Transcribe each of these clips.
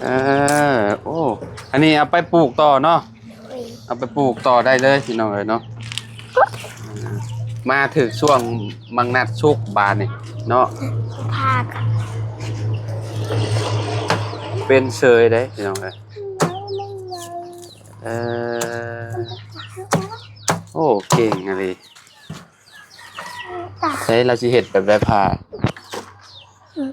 ເອີ ໂອ້ ອັນນີ້ເອົາໄປປູກຕໍ່ເນາະ. ໂດຍ ເອົາໄປປູກຕໍ່ໄດ້ເລີຍພີ່ນ້ອງເອີຍເນາະ. ມາຖືກຊ່ວງໝາກນັດສຸກບາດນີ້ເນາະ. ພາກ ເປັນເສີຍເດ້ພີ່ນ້ອງເອີຍ. ເອີ ໂອ້ ເກັ່ງອີ່ຫຼີ. ໃສລາວຊິເຮັດແບບໃດພາ? ອືມ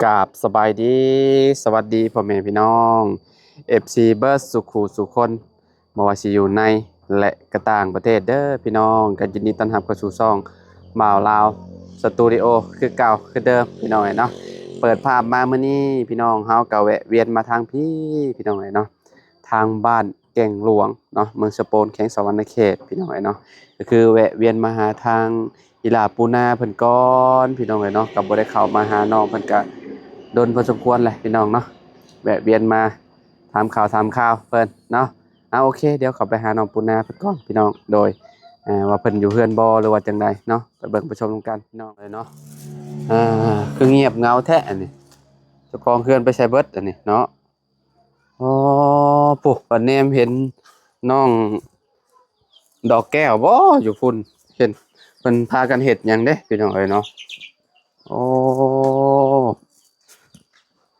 ກາບສະບາຍດີ ສະຫວັດດີພໍ່ແມ່ພີ່ນ້ອງ ເອັຟຊີ ເບິດສູ່ຄູ່ສູ່ຄົນ ບໍ່ວ່າຊິຢູ່ໃນ ແລະ ກະຕ່າງປະເທດເດີພີ່ນ້ອງ. ກໍຍິນດີຕ້ອນຮັບເຂົ້າສູ່ຊ່ອງບ່າວລາວສະຕູດິໂອ ຄືເກົ່າຄືເດີມພີ່ນ້ອງເອີຍເນາະ. ເປີດພາບມາມື້ນີ້ ພີ່ນ້ອງເຮົາກໍແວະວຽນມາທາງພີ້ພີ່ນ້ອງເອີຍເນາະ ທາງບ້ານແກ້ງຫຼວງເນາະ ເມືອງສະໂປນ ແຂວງສະຫວັນນະເຂດພີ່ນ້ອງເອີຍເນາະ. ກໍຄືແວະວຽນມາຫາທາງອີ່ຫຼ້າປູນາເພິ່ນກ່ອນພີ່ນ້ອງເອີຍເນາະ. ກໍບໍ່ໄດ້ເຂົ້າມາຫານ້ອງເພິ່ນກໍດົນພໍສົມຄວນແຫຼະພີ່ນ້ອງເນາະ ແວະວຽນມາ ຖາມຂ່າວຖາມຄາວເພິ່ນເນາະ. ເອົາ ໂອເຄ ດຽວເຂົ້າໄປຫານ້ອງປູນາເພິ່ນກ່ອນພີ່ນ້ອງ ໂດຍ ເອີ ວ່າເພິ່ນຢູ່ເຮືອນບໍ່ ຫຼືວ່າຈັ່ງໃດເນາະ. ໄປເບິ່ງໄປຊົມນຳກັນພີ່ນ້ອງເອີຍເນາະ. ເອີ ຄືງຽບເຫງົາແທ້ອັນນີ້ ເຈົ້າຂອງເຮືອນໄປໃສເບິດອັນນີ້ເນາະ. ອໍ ພຸ້ນ ບັດແນມເຫັນນ້ອງດອກແກ້ວບໍ່ ຢູ່ພຸ້ນ ເຫັນເພິ່ນພາກັນເຮັດຫຍັງເດ້ພີ່ນ້ອງເອີຍເນາະ. ໂອ້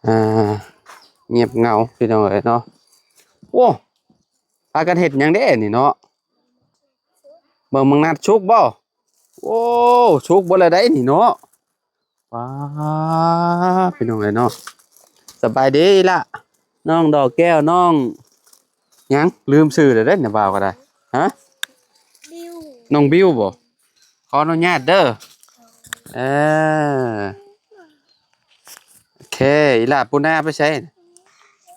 ອ່າ ງຽບເຫງົາພີ່ນ້ອງເອີຍເນາະ. ໂອ້ ພາກັນເຮັດຫຍັງເດ້ນີ້ເນາະ? ເບິ່ງໝາກນັດສຸກບໍ່? ໂອ້ ສຸກເບິດແລ້ວໃດນີ້ເນາະ. ວ້າ ພີ່ນ້ອງເອີຍເນາະ ສະບາຍດີລະ ນ້ອງດອກແກ້ວ ນ້ອງຫຍັງ ລືມຊື່ແລ້ວເດ້ ນ້າບ່າວກໍໄດ້. ຮະ? ບິວ ນ້ອງບິວບໍ່? ຂໍອະນຸຍາດເດີ. ເອີ ໂອເຄ ອີ່ຫຼ້າປູນາໄປໃສ?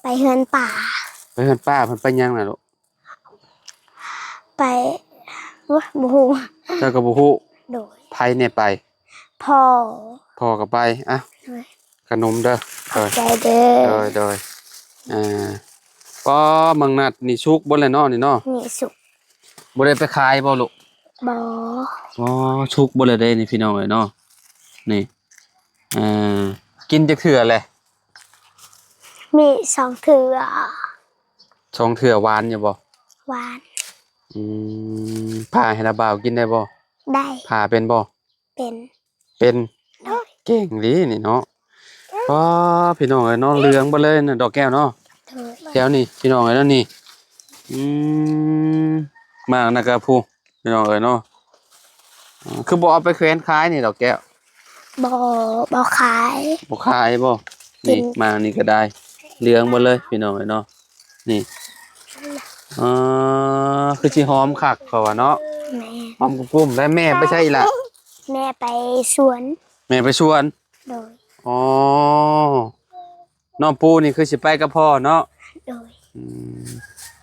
ໄປເຮືອນປ້າ. ໄປເຮືອນປ້າ ເພິ່ນໄປຫຍັງນະລູກ? ໄປ ໂອ້ຍ ບໍ່ຮູ້. ເຈົ້າກໍບໍ່ຮູ້? ໂດຍ. ໃຜແດ່ໄປ? ພໍ່. ພໍ່ກໍໄປ. ອ່ະ ໂດຍ ຂະໜົມເດີ. ຂອບໃຈເດີ. ໂດຍ ໂດຍ. ອ່າ ປ້າ ໝາກນັດນີ້ສຸກເບິດແລ້ວເນາະນີ້ເນາະ? ນີ້ສຸກ. ບໍ່ໄດ້ໄປຂາຍບໍ່ລູກ? ບໍ່. ອໍ ສຸກເບິດແລ້ວເດ້ນີ້ ພີ່ນ້ອງເອີຍເນາະ ນີ້. ເອີ ກິນຈັກເທື່ອແຫຼະ? ມີສອງເທື່ອ. ສອງເທື່ອ. ຫວານຢູ່ບໍ່? ຫວານ. ອືມ ຜ່າໃຫ້ນ້າບ່າວກິນໄດ້ບໍ່? ໄດ້. ຜ່າເປັນບໍ່? ເປັນ. ເປັນ. ໂດຍ. ເກັ່ງດີນີ້ເນາະ. ປ້າ ພີ່ນ້ອງເອີຍເນາະ ເຫຼືອງເບິດເລີຍນະ ດອກແກ້ວເນາະ. ໂດຍ. ແຖວນີ້ ພີ່ນ້ອງເອີຍເນາະ ນີ້. ອືມ ໝາກນັ້ນກະຜູ້ ພີ່ນ້ອງເອີຍເນາະ. ຄືບໍ່ເອົາໄປແຂວນຂາຍນີ້ດອກແກ້ວ? ບໍ່ ບໍ່ຂາຍ. ບໍ່ຂາຍບໍ່? ນີ້ ໝາກນີ້ກໍໄດ້ ເຫຼືອງເບິດເລີຍ ພີ່ນ້ອງເອີຍເນາະ. ນີ້ ເອີ ຄືຊິຫອມຄັກເຂົາວ່າເນາະ. ແມ່ນ. ຫອມກຸ້ມໆ. ແລ້ວແມ່ໄປໃສອີ່ຫຼ້າ? ແມ່ໄປສວນ. ແມ່ໄປສວນ? ໂດຍ. ອໍ ນ້ອງປູນີ້ຄືຊິໄປກັບພໍ່ເນາະ? ໂດຍ. ອືມ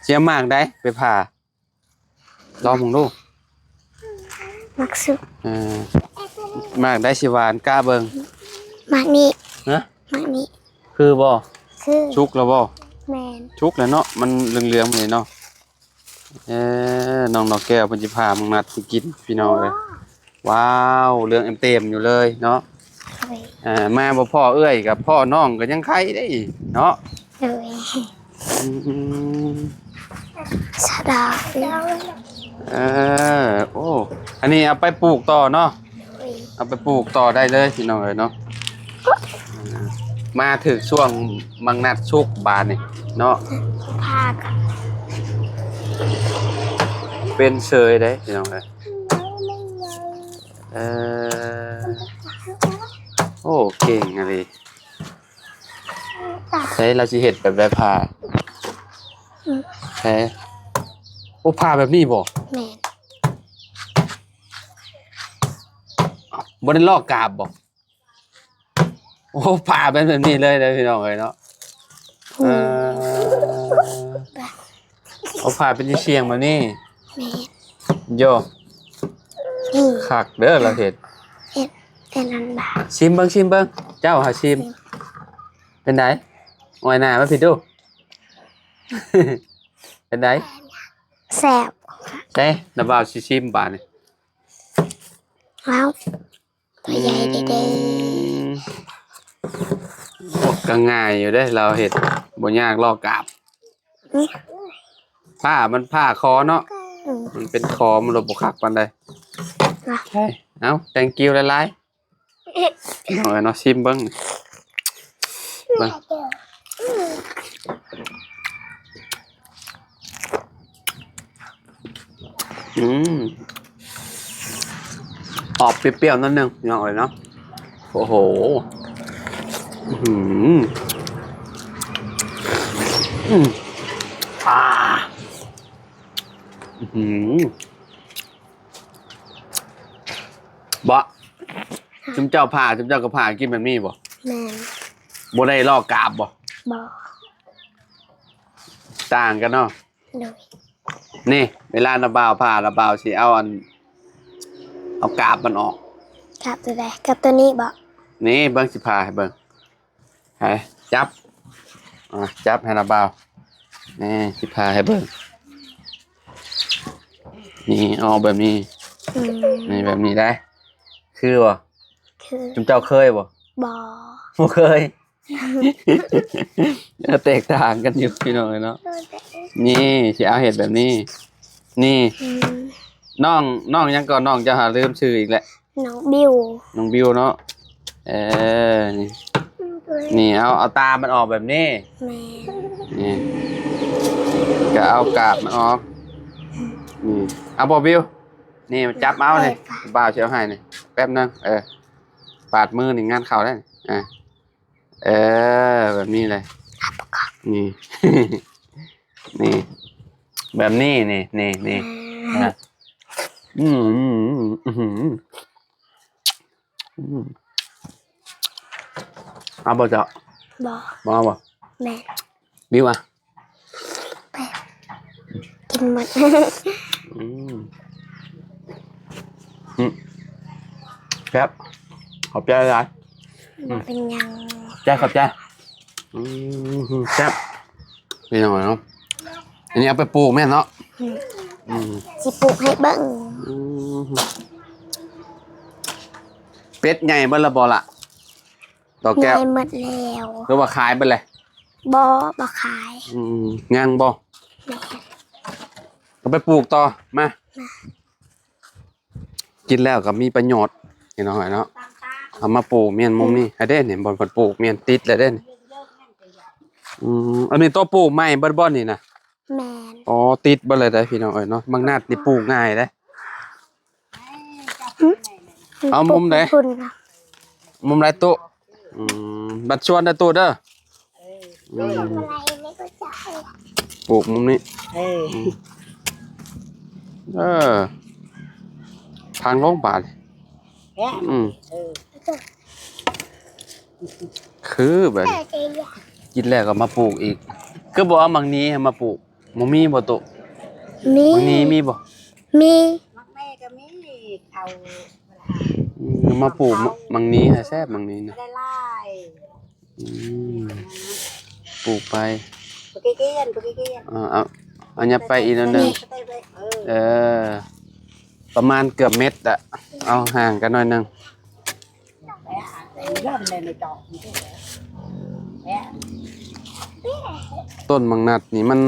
ຊິເອົາໝາກໃດໄປຜ່າ? ລອງເບິ່ງດູ ໝາກສຸກ. ເອີ ໝາກໃດຊິຫວານ ກະເບິ່ງ. ໝາກນີ້. ຮະ? ໝາກນີ້. ຄືບໍ່? ຄື. ສຸກແລ້ວບໍ່? ແມ່ນ. ສຸກແລ້ວເນາະ ມັນເຫຼືອງໆ ແບບນີ້ເນາະ. ເອີ ນ້ອງດອກແກ້ວເພິ່ນຊິຜ່າໝາກນັດໃຫ້ກິນ ພີ່ນ້ອງເອີຍ. ວ້າວ ເຫຼືອງເຕັມຢູ່ເລີຍເນາະ. ໂດຍ. ເອີ ມາບໍ່ພໍ້ເອື້ອຍກັບພໍ່ນ້ອງກໍຍັງໄຄເດ້ເນາະ. ໂດຍ. ອືມ ສະດາວ. ເອີ ໂອ້ ອັນນີ້ເອົາໄປປູກຕໍ່ເນາະ. ໂດຍ. ເອົາໄປປູກຕໍ່ໄດ້ເລີຍ ພີ່ນ້ອງເອີຍເນາະ. ມາຖືກຊ່ວງໝາກນັດສຸກບາດນີ້ເນາະ. ພາກ ເປັນເສີຍເດ້ ພີ່ນ້ອງເອີຍ. ເອີ ໂອ້ ເກັ່ງອີ່ຫຼີ. ໃສລາວຊິເຮັດແບບໃດຜ່າ? ອືມ ໃສ ໂອ້ ຜ່າແບບນີ້ບໍ່? ແມ່ນ. ບໍ່ໄດ້ລອກກາບບໍ່? ໂອ້ ຜ່າເປັນແບບນີ້ເລີຍເດ້ ພີ່ນ້ອງເອີຍເນາະ. ອືມ ເອີ ໂອ້ ຜ່າເປັນສຽງແບບນີ້. ແມ່ນ. ໂຢ ອືມ ຄັກເດີລາວເຮັດ. ເຮັດ ເຮັດອັນບາດ. ຊິມເບິ່ງ ຊິມເບິ່ງ. ເຈົ້າຫາຊີມ. ເປັນໃດ? ອອຍໜ້າມາພີ້ດູ. ເປັນໃດ? ແຊບ. ເດ້ ນ້າບ່າວຊິຊີມບາດນີ້. ເອົາ ຕົວໃຫຍ່ເດ້. ອືມ ໂອ້ ກໍງ່າຍຢູ່ເດ້ ລາວເຮັດບໍ່ຍາກ ລອກກາບ. ອືມ ຜ້າມັນຜ້າຄໍເນາະ. ອືມ ມັນເປັນຄໍ ມັນລະບໍ່ຄັກປານໃດ. ເອົາ thank you ຫຼາຍໆ. ເອົາເນາະ ຊີມເບິ່ງ ເບິ່ງ. ອືມ ອອກປຽວໆ ໜ້ອຍໜຶ່ງ ພີ່ນ້ອງເອີຍເນາະ. ໂອ້ໂຫ ອືມ ອືມ ອ່າ ອືມ ບໍ່ ຈຸມເຈົ້າຜ່າ ຈຸມເຈົ້າກໍຜ່າກິນແບບນີ້ບໍ່? ແມ່ນ. ບໍ່ໄດ້ລອກກາບບໍ່? ບໍ່. ຕ່າງກັນເນາະ. ໂດຍ. ນີ້ ເວລານ້າບ່າວຜ່າ ນ້າບ່າວຊິເອົາອັນ ເອົາກາບມັນອອກ. ກາບຕົວໃດ? ກາບຕົວນີ້ບໍ່? ນີ້ ເບິ່ງ ຊິຜ່າໃຫ້ເບິ່ງ. ໃຫ້ຈັບ ອ່າ ຈັບໃຫ້ລະບ່າວ. ນີ້ ຊິຜ່າໃຫ້ເບິ່ງ. ນີ້ ເອົາແບບນີ້. ອືມ ນີ້ ແບບນີ້ໄດ໋. ຄືບໍ່? ຄື. ຈຸມເຈົ້າເຄີຍບໍ່? ບໍ່. ບໍ່ເຄີຍ. ແຕກຕ່າງກັນຢູ່ ພີ່ນ້ອງເອີຍເນາະ. ນີ້ ຊິເອົາເຮັດແບບນີ້. ນີ້ ອືມ ນ້ອງ ນ້ອງຫຍັງກໍ ນ້ອງເຈົ້າຫາລືມຊື່ອີກແຫຼະ. ນ້ອງບິວ. ນ້ອງບິວເນາະ. ເອີ ນີ້ ນີ້ ເອົາ ເອົາຕາມັນອອກແບບນີ້. ແມ່ນ. ນີ້ ກໍເອົາກາບມັນອອກ. ນີ້ ເອົາບໍ່ບິວ? ນີ້ ຈັບເອົານີ້ ເອີ ບ່າວຊິເອົາໃຫ້ນີ້ ແປັບໜຶ່ງ. ເອີ ປາດມືນີ້ ງານເຂົ້າແລ້ວນີ້. ອ່າ ເອີ ແບບນີ້ເລີຍ. ນີ້ ນີ້ ແບບນີ້ ນີ້ ນີ້ ນີ້. ອ່າ ອ່າ ອືມ ອືມ ອືມ ອືມ ເອົາບໍ່ເຈົ້າ? ບໍ່. ບໍ່ເອົາບໍ່? ແມ່ນ. ບິວອະ? ກິນໝົດ. ອືມ ອືມ ແຊບ ຂອບໃຈຫຼາຍ. ບໍ່ເປັນຫຍັງ. ໃຈ ຂອບໃຈ. ອືມ ແຊບ ພີ່ນ້ອງເນາະ. ອັນນີ້ເອົາໄປປູກແມ່ນເນາະ? ອືມ ອືມ ຊິປູກໃຫ້ເບິ່ງ. ອືມ ເປັດໃຫຍ່ເບິດແລ້ວບໍ່ລະ? ດອກແກ້ວ ໃຫຍ່ໝົດແລ້ວ. ຫຼືວ່າຂາຍເບິດແລ້ວ? ບໍ່ ບໍ່ຂາຍ. ອືມ ຍັງບໍ່? ແມ່ນ. ເອົາໄປປູກຕໍ່ ມາ ມາ. ກິນແລ້ວກໍມີປະໂຫຍດ ພີ່ນ້ອງເອີຍເນາະ. ເອົາມາປູກ ແມ່ນ ມຸມນີ້ ອືມ ອັນເດ້ນີ້ ບ່ອນເພິ່ນປູກ ແມ່ນ ຕິດແລ້ວເດ້ນີ້. ອືມ ອັນນີ້ໂຕປູກໃໝ່ເບິດບໍ່ນີ້ນະ? ແມ່ນ. ອໍ ຕິດເບິດເລີຍເດ້ ພີ່ນ້ອງເອີຍເນາະ. ບັກນັດນີ້ປູກງ່າຍເດ້. ເອົາມຸມໃດ? ມຸມໃດໂຕະ? ອືມ ບັດຊວນເດີໂຕະເດີ. ອືມ ປູກມຸມນີ້. ເອີ ອືມ ເອີ ທາງໂລງບາດ. ອືມ ເອີ ຄືບາດນີ້ ກິນແລ້ວກໍມາປູກອີກ. ຄືບໍ່ເອົາໝາກໜີໃຫ້ມາປູກ? ບໍ່ມີບໍ່ໂຕະ? ມີ. ໝາກໜີມີບໍ່? ມີ. ໝາກແມ່ກໍມີ. ເອົາ ອືມ ມາປູກໝາກໜີໃຫ້ແຊບ ໝາກໜີນະ. ອືມ ປູກໄປ. ເອົາ ເອົາ ເອົາຫຍັບໄປອີກໜ້ອຍໜຶ່ງ. ເອີ ປະມານເກືອບເມັດອະ. ເອົາຫ່າງກັນໜ້ອຍໜຶ່ງ. ຕົ້ນໝາກນັດນີ້ມັນ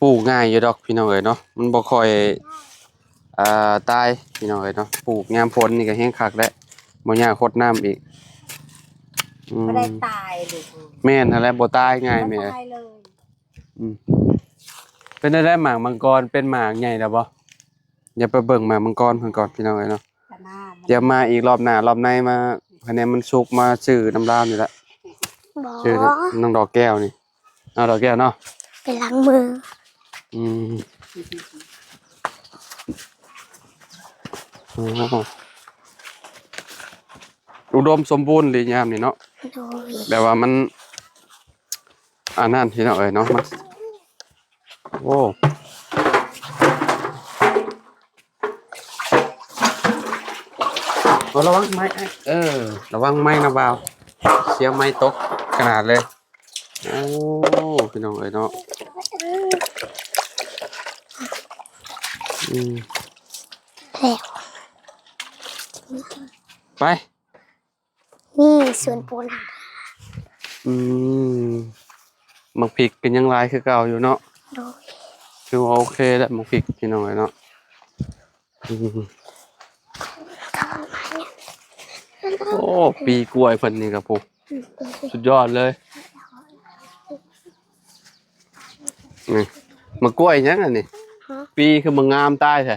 ປູກງ່າຍຢູ່ດອກ ພີ່ນ້ອງເອີຍເນາະ. ມັນບໍ່ຄ່ອຍ ອ່າ ຕາຍ ພີ່ນ້ອງເອີຍເນາະ. ປູກຍາມຝົນນີ້ກໍແຮງຄັກແຫຼະ ບໍ່ຍາກຫົດນ້ຳອີກ. ອືມ ບໍ່ໄດ້ຕາຍເລີຍ. ແມ່ນຫັ້ນແຫຼະ ບໍ່ຕາຍງ່າຍແມ່. ບໍ່ຕາຍເລີຍ. ອືມ ເປັນແນວໃດ ໝາກມັງກອນ ເປັນໝາກໃຫຍ່ແລ້ວບໍ່? ດຽວໄປເບິ່ງໝາກມັງກອນເພິ່ນກ່ອນ ພີ່ນ້ອງເອີຍເນາະ. ດຽວມາອີກລອບໜ້າ ລອບໃນມາ ພາຍໃນມັນສຸກ ມາຊື້ນຳລາວນີ້ແຫຼະ. ບໍ່ ຊື້ນຳນ້ອງດອກແກ້ວນີ້. ເອົາ ດອກແກ້ວເນາະ ໄປລ້າງມື. ອືມ ໂອ້ ອຸດົມສົມບູນເລີຍຍາມນີ້ເນາະ. ໂດຍ. ແບບວ່າມັນ ອັນນັ້ນ ພີ່ນ້ອງເອີຍເນາະ ມັນ ໂອ້ ໂອ້ ລະວັງໄມ້ອ້າຍ ເອີ ລະວັງໄມ້ນະບ່າວ ສຽວໄມ້ຕົກຂະໜາດເລີຍ. ໂອ້ ພີ່ນ້ອງເອີຍເນາະ ອືມ ແລ້ວ ໄປ ນີ້ສວນປູນຫາ ອືມ ໝາກພິກກໍຍັງຫຼາຍຄືເກົ່າຢູ່ເນາະ. ໂດຍ ຖືວ່າໂອເຄແລ້ວໝາກພິກ ພີ່ນ້ອງເອີຍເນາະ. ອືມ ໂອ້ ປີກ້ວຍເພິ່ນນີ້ກໍພຸ້ນ ອືມ ສຸດຍອດເລີຍ. ນີ້ ໝາກກ້ວຍຫຍັງອັນນີ້? ຮະ? ປີຄືມາງາມຕາຍແທ້.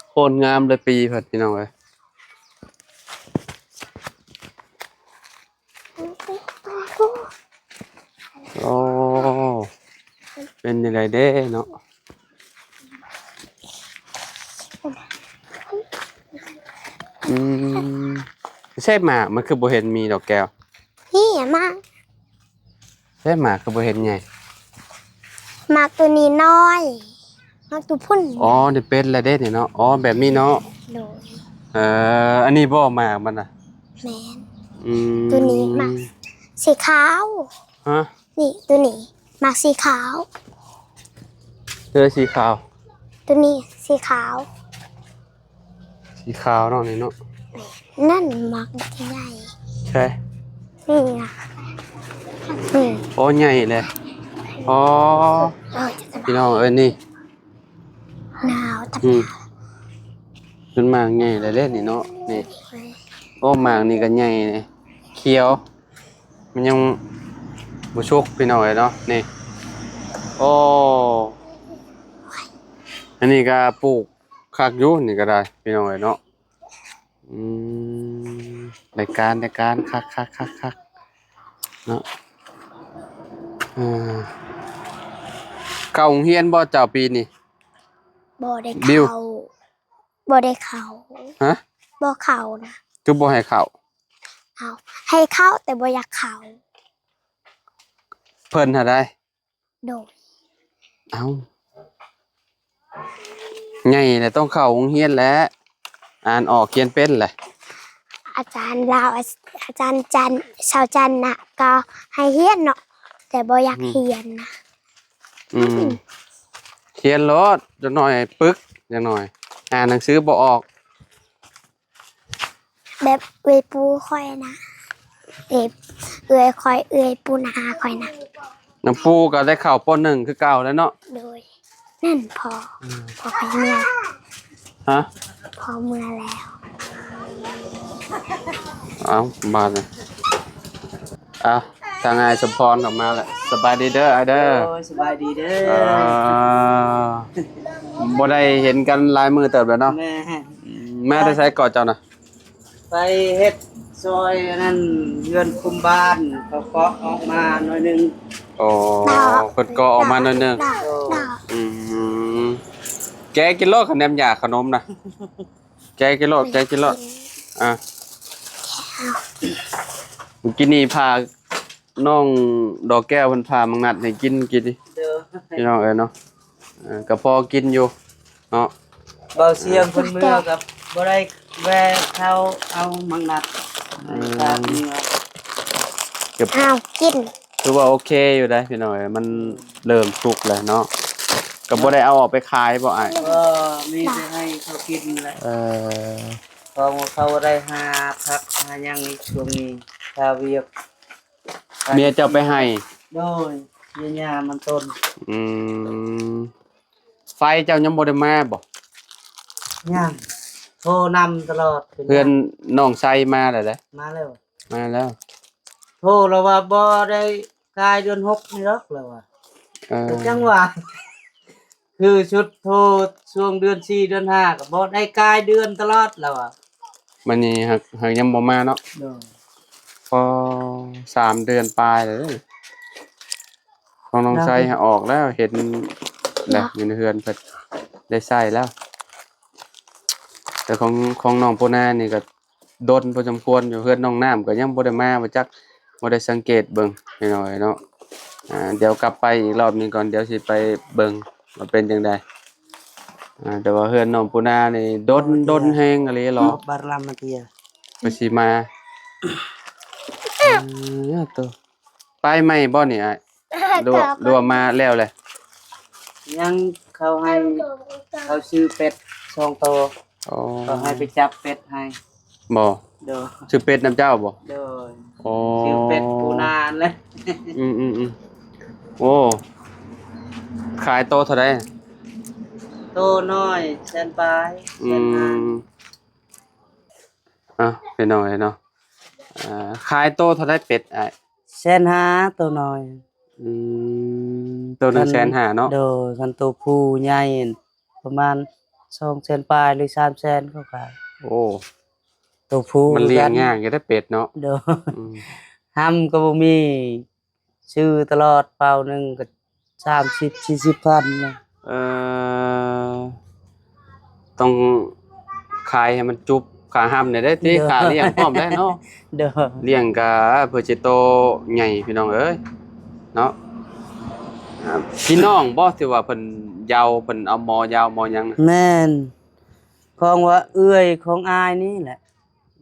ໂຄດງາມເລີຍປີເພິ່ນ ພີ່ນ້ອງເອີຍ. ໂອ້ ເປັນຈັ່ງໃດເດ້ເນາະ? ອືມ ໃສໝາກ ມັນຄືບໍ່ເຫັນມີດອກແກ້ວ? ນີ້ໝາກ ໃສໝາກຄືບໍ່ເຫັນໃຫຍ່? ໝາກໂຕນີ້ນ້ອຍ ໝາກໂຕພຸ້ນ. ອໍ ນີ້ເປັນແລ້ວເດ້ນີ້ເນາະ. ອໍ ແບບນີ້ເນາະ. ໂດຍ ເອີ ອັນນີ້ບໍ່ໝາກມັນນະ? ແມ່ນ. ອືມ ໂຕນີ້ໝາກສີຂາວ. ຮະ? ນີ້ ໂຕນີ້ໝາກສີຂາວ. ເອີ ສີຂາວ ໂຕນີ້ສີຂາວ. ສີຂາວເນາະນີ້ເນາະ. ນັ້ນໝາກໃຫຍ່. ໃຊ່ ນີ້ນະ ນີ້. ໂອ້ ໃຫຍ່ເລີຍ. ອໍ ເອີ ພີ່ນ້ອງເອີຍ ນີ້ ໜາວຕຳ ອືມ ເປັນໝາກໃຫຍ່ແລ້ວເດ້ນີ້ເນາະ ນີ້. ໂອ້ ໝາກນີ້ກໍໃຫຍ່ ຂຽວ ມັນຍັງບໍ່ສຸກ ພີ່ນ້ອງເອີຍເນາະ ນີ້. ໂອ້ ອັນນີ້ກໍປູກຄັກຢູ່ ນີ້ກໍໄດ້ ພີ່ນ້ອງເອີຍເນາະ. ອືມ ໄດ້ການ ໄດ້ການ ຄັກໆໆໆ ເນາະ. ເອີ ເຂົ້າໂຮງຮຽນບໍ່ເຈົ້າປີນີ້? ບໍ່ໄດ້ເຂົ້າ. ບໍ່ໄດ້ເຂົ້າ. ຮະ? ບໍ່ເຂົ້ານະ. ຄືບໍ່ໃຫ້ເຂົ້າ? ເອົາ ໃຫ້ເຂົ້າແຕ່ບໍ່ຢາກເຂົ້າ. ເພິ່ນຫາໃດ? ໂດຍ. ເອົ້າ ໃຫຍ່ແລ້ວຕ້ອງເຂົ້າໂຮງຮຽນແຫຼະ ອ່ານອອກຂຽນເປັນແຫຼະ. ອາຈານລາວ ອາ ອາຈານຈັນ ຊາວຈັນນະ ກໍໃຫ້ຮຽນເນາະ ແຕ່ບໍ່ຢາກ ອືມ ຮຽນນະ. ອືມ ຮຽນໂລດ ຈັກໜ້ອຍປຶກ ຈັກໜ້ອຍ ອ່ານໜັງສືບໍ່ອອກ. ແບບເອື້ອຍປູຂ້ອຍນະ ເອີ ເອື້ອຍຂ້ອຍ ເອື້ອຍປູນ້າຂ້ອຍນະ. ນຳປູກໍໄດ້ເຂົ້າ ປໍໜຶ່ງ ຄືເກົ່າແລ້ວເນາະ. ໂດຍ. ນັ້ນພໍ່ ອືມ ພໍ່ຂ້ອຍເມືອ. ຮະ? ພໍ່ເມືອແລ້ວ. ເອົ້າ ບາດນີ້ ອ່ະ ທາງອ້າຍສົມພອນອອກມາແລ້ວ. ສະບາຍດີເດີອ້າຍເດີ. ໂດຍ ສະບາຍດີເດີ. ເອີ ບໍ່ໄດ້ເຫັນກັນຫຼາຍມື້ເຕີບແລ້ວເນາະ. ແມ່ນ. ອືມ ມາແຕ່ໃສເກາະເຈົ້ານະ? ໄປເຮັດຊ່ອຍອັນນັ້ນ ເຮືອນຄຸມບ້ານ ເຂົາເກາະອອກມາໜ້ອຍໜຶ່ງ. ໂອ້ ເພິ່ນເກາະອອກມາໜ້ອຍໜຶ່ງ. ໂດຍ. ອືມ ແກະກິນໂລດ ຂະແໜມຢາຂະໜົມນະ. ແກະກິນໂລດ ແກະກິນໂລດ. ອ່ະ ມື້ກີ້ນີ້ພາ ນ້ອງດອກແກ້ວເພິ່ນຜ່າໝາກນັດໃຫ້ກິນກີ້ນີ້. ໂດຍ. ພີ່ນ້ອງເອີຍເນາະ ເອີ ກໍພໍກິນຢູ່ເນາະ. ເບົາຊຽງເພິ່ນເມືອກໍບໍ່ໄດ້ແວ່ເຂົ້າເອົາໝາກນັດໃຫ້ ອືມ ພາເມືອ. ເກັບ ອ້າວ ກິນ ຖືວ່າໂອເຄຢູ່ເດ້ພີ່ນ້ອງເອີຍ ມັນເລີ່ມສຸກແລ້ວເນາະ. ກໍບໍ່ໄດ້ເອົາອອກໄປຂາຍບໍ່ອ້າຍ? ບໍ່ ມີແຕ່ໃຫ້ເຂົາກິນແຫຼະ. ເອີ ເພາະວ່າເຂົາໄດ້ຫາຜັກຫາຫຍັງອີກຊ່ວງນີ້ ຄາວຽກ. ເມຍເຈົ້າໄປໃຫ້? ໂດຍ ເມຍຍ່າມັນຕົ້ນ. ອືມ ໄຟເຈົ້າຍັງບໍ່ໄດ້ມາບໍ່? ຍັງ ໂທນຳຕະຫຼອດ. ເພື່ອນນ້ອງໄຊມາແລ້ວເດ້? ມາແລ້ວ ມາແລ້ວ. ໂທລະວ່າບໍ່ໄດ້ກາຍເດືອນຫົກນີ້ດອກລະວ່າ. ເອີ ກໍຈັ່ງວ່າ ຄືຊຸດໂທຊ່ວງເດືອນສີ່ເດືອນຫ້າກໍບໍ່ໄດ້ກາຍເດືອນຕະຫຼອດລະວ່າ. ບັດນີ້ຫາກ ຫາກຍັງບໍ່ມາເນາະ. ໂດຍ. ພໍສາມເດືອນປາຍແລ້ວເດ້. ຂອງນ້ອງໄຊຫາອອກແລ້ວ ເຫັນແລ້ວ ເນາະ ຢູ່ໃນເຮືອນເພິ່ນໄດ້ໃຊ້ແລ້ວ. ແຕ່ຂອງ ຂອງນ້ອງປູນານີ້ກໍ ດົນພໍສົມຄວນຢູ່. ເຮືອນນ້ອງນ້ຳກໍຍັງບໍ່ໄດ້ມາ ບໍ່ຈັກ ບໍ່ໄດ້ສັງເກດເບິ່ງພີ່ນ້ອງເອີຍເນາະ. ອ່າ ດຽວກັບໄປອີກລອບໜຶ່ງກ່ອນ ດຽວຊິໄປເບິ່ງວ່າເປັນຈັ່ງໃດ. ອ່າ ແຕ່ວ່າເຮືອນນ້ອງປູນານີ້ດົນ ໂອ້ ເທື່ອ ດົນແຮງອີ່ຫຼີເນາະ ບໍ່ ບໍ່ລະມາເທື່ອ ໄປຊິມາ ເອີ ໂຕ ປ້າຍໃໝ່ບໍ່ນີ້ອ້າຍ? ຫຼືວ່າ ຫຼືວ່າມາແລ້ວແຫຼະ? ຍັງ ເຂົາໃຫ້ ເຂົາຊື້ເປັດສອງໂຕ ອໍ ເຂົາໃຫ້ໄປຈັບເປັດໃຫ້ ບໍ່? ໂດຍ ຊື້ເປັດນຳເຈົ້າບໍ່? ໂດຍ ອໍ ຊື້ເປັດປູນາຫັ້ນແຫຼະ ອືມໆໆ ໂອ້ ຂາຍໂຕເທົ່າໃດ? ໂຕນ້ອຍແສນປາຍ ອືມ ແສນຫ້າ ອ່ະ ພີ່ນ້ອງເອີຍເນາະ ເອີ ຂາຍໂຕເທົ່າໃດເປັດອ້າຍ? ແສນຫ້າ ໂຕນ້ອຍ ອືມ ໂຕໜຶ່ງແສນຫ້າເນາະ ຄັນ ໂດຍ ຄັນໂຕຜູ້ໃຫຍ່ປະມານສອງແສນປາຍ ຫຼື ສາມແສນເຂົາຂາຍ ໂອ້ ໂຕຜູ້ມັນລ້ຽງຍາກຢູ່ເດ້ເປັດເນາະ ໂດຍ ອືມ ຫຳກໍບໍ່ມີ ຊື້ຕະຫຼອດ ເປົາໜຶ່ງກໍສາມສິບສີ່ສິບພັນນະ ເອີ ຕ້ອງຂາຍໃຫ້ມັນຈຸບຄ່າຫຳແດ່ເດ້ຕິ ໂດຍ ຄ່າລ້ຽງພ້ອມແດ່ເນາະ ໂດຍ ລ້ຽງກະເພື່ອຊິໂຕໃຫຍ່ພີ່ນ້ອງເອີຍເນາະ ອ່າ ພີ່ນ້ອງບໍ່ ທີ່ວ່າເພິ່ນເຍົາ ເພິ່ນເອົາໝໍເຍົາໝໍຫຍັງນະ? ແມ່ນ ຂອງວ່າເອື້ອຍຂອງອ້າຍນີ້ແຫຼະ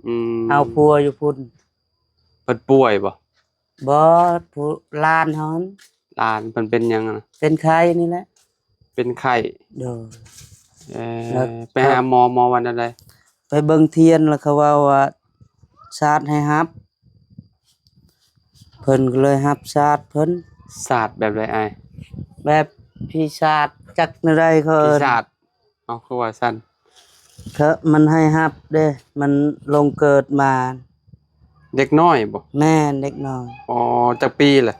ອືມ ເອົາຜົວຢູ່ພຸ້ນ ເພິ່ນປ່ວຍບໍ່? ບໍ່ ຜູ້ ຫຼານເຮົາຫັ້ນ ຫຼານເພິ່ນເປັນຫຍັງນະ? ເປັນໄຂ້ນີ້ແຫຼະ ເປັນໄຂ້ ໂດຍ ເອີ ແລ້ວ ໄປຫາໝໍ ໝໍວ່າແນວໃດ? ໄປເບິ່ງທຽນ ແລ້ວເຂົາເວົ້າວ່າສາດໃຫ້ຮັບ ເພິ່ນກໍເລີຍຮັບສາດເພິ່ນ ສາດແບບໃດອ້າຍ? ແບບຜີສາດ ຈັກແນວໃດເຂົາເອີ້ນ ຜີສາດ ເອົາ ຄືວ່າຊັ້ນ ເຂົາ ມັນໃຫ້ຮັບເດ້ ມັນລົງເກີດມາ ເດັກນ້ອຍບໍ່? ແມ່ນ ເດັກນ້ອຍ ອໍ ຈັກປີລະ?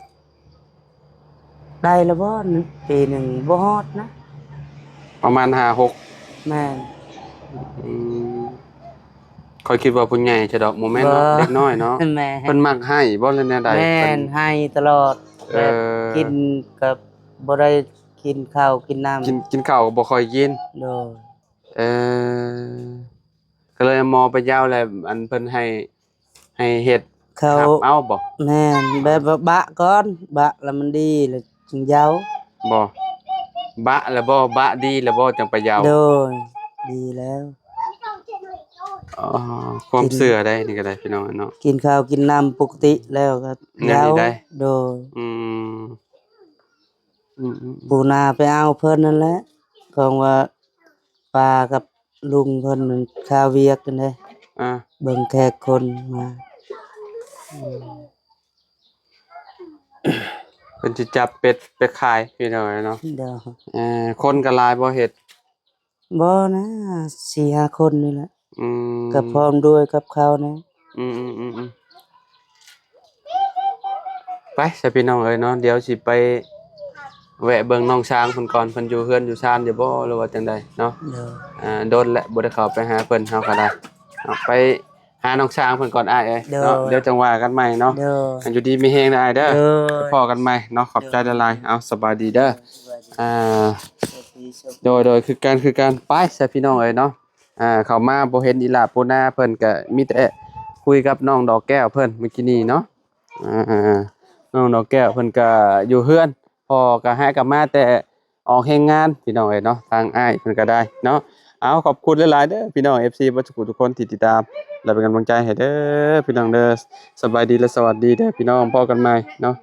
ໄດ້ລະບໍ່ ປີໜຶ່ງບໍ່ຮອດນະ ປະມານຫ້າຫົກ ແມ່ນ ອືມ ຂ້ອຍຄິດວ່າຜູ້ໃຫຍ່ຊະດອກ ບໍ່ແມ່ນເນາະ ບໍ່ ເດັກນ້ອຍເນາະ ແມ່ນ ເພິ່ນມັກໄຫ້ບໍ່ ຫຼືແນວໃດ? ແມ່ນ ເພິ່ນໄຫ້ຕະຫຼອດ ເອີ ແບບກິນກໍບໍ່ໄດ້ ກິນເຂົ້າກິນນ້ຳ ກິນ ກິນເຂົ້າກໍບໍ່ຄ່ອຍກິນ ໂດຍ ເອີ ກໍເລີຍເອົາໝໍໄປເຍົາແລ້ວ ອັນເພິ່ນໃຫ້ ໃຫ້ເຮັດ ເຂົາ ຮັບເອົາບໍ່? ແມ່ນ ແບບວ່າບະກ່ອນ ບະແລ້ວມັນດີແລ້ວຈຶ່ງເຍົາ ບໍ່ ບະແລ້ວບໍ່ ບະດີແລ້ວບໍ່ຈັ່ງໄປເຍົາ? ໂດຍ ດີແລ້ວ ອໍ ຄວາມເຊື່ອໄດ໋ນີ້ກໍໄດ້ພີ່ນ້ອງເນາະ ກິນເຂົ້າກິນນ້ຳປົກກະຕິແລ້ວກໍເຍົາ ແນວນີ້ໄດ໋ ໂດຍ ອືມ ອືມໆໆ ປູນາໄປເອົາເພິ່ນນັ້ນແຫຼະ ຂອງວ່າປ້າກັບລຸງເພິ່ນຄາວຽກຫັ້ນເດ້ ອ່າ ເບິ່ງແຂກຄົນມາ ອືມ ເພິ່ນຊິຈັບເປັດໄປຂາຍພີ່ນ້ອງເນາະ ໂດຍ ເອີ ຄົນກໍຫຼາຍບໍ່ເຮັດ? ບໍ່ນະ ສີ່ຫ້າຄົນນີ້ແຫຼະ ອືມ ກໍພ້ອມດ້ວຍກັບເຂົານະ ອືມໆໆໆ ໄປຊະພີ່ນ້ອງເອີຍເນາະ ດຽວຊິໄປແວະເບິ່ງນ້ອງຊ້າງເພິ່ນກ່ອນ ເພິ່ນຢູ່ເຮືອນຢູ່ຊານຢູ່ບໍ່ ຫຼືວ່າຈັ່ງໃດເນາະ ໂດຍ ອ່າ ດົນແລ້ວບໍ່ໄດ້ເຂົ້າໄປຫາເພິ່ນ ເຮົາກໍໄດ້ ເອົາ ໄປ ຫານ້ອງຊ້າງເພິ່ນກ່ອນອ້າຍເອີຍ ໂດຍ ເນາະ ດຽວຈັ່ງວ່າກັນໃໝ່ເນາະ ໂດຍ ຢູ່ດີມີແຮງເດີອ້າຍເດີ ໂດຍ ພໍ້ກັນໃໝ່ເນາະ ຂອບໃຈຫຼາຍໆ ໂດຍ ເອົາ ສະບາຍດີເດີ ໂດຍ ສະບາຍດີ ອ່າ ໂດຍ ໂດຍ ຄືກັນ ຄືກັນ ໄປຊະພີ່ນ້ອງເອີຍເນາະ ອ່າ ເຂົ້າມາບໍ່ເຫັນອີ່ຫຼ້າປູນາ ເພິ່ນກະມີແຕ່ຄຸຍກັບນ້ອງດອກແກ້ວເພິ່ນມື້ກີ້ນີ້ເນາະ ອ່າ ນ້ອງດອກແກ້ວເພິ່ນກະຢູ່ເຮືອນ ພໍ່ກໍໃຫ້ກັບມາແຕ່ອອກແຮງງານພີ່ນ້ອງເອີຍເນາະ ທາງອ້າຍເພິ່ນກໍໄດ້ເນາະ ເອົາ ຂອບຄຸນຫຼາຍໆເດີພີ່ນ້ອງ ເອັຟຊີ ເບິດທຸກຜູ້ທຸກຄົນທີ່ຕິດຕາມ ແລະ ເປັນກຳລັງໃຈໃຫ້ເດີພີ່ນ້ອງເດີ ສະບາຍດີ ແລະ ສະຫວັດດີເດີພີ່ນ້ອງ ພໍ້ກັນໃໝ່ເນາະ.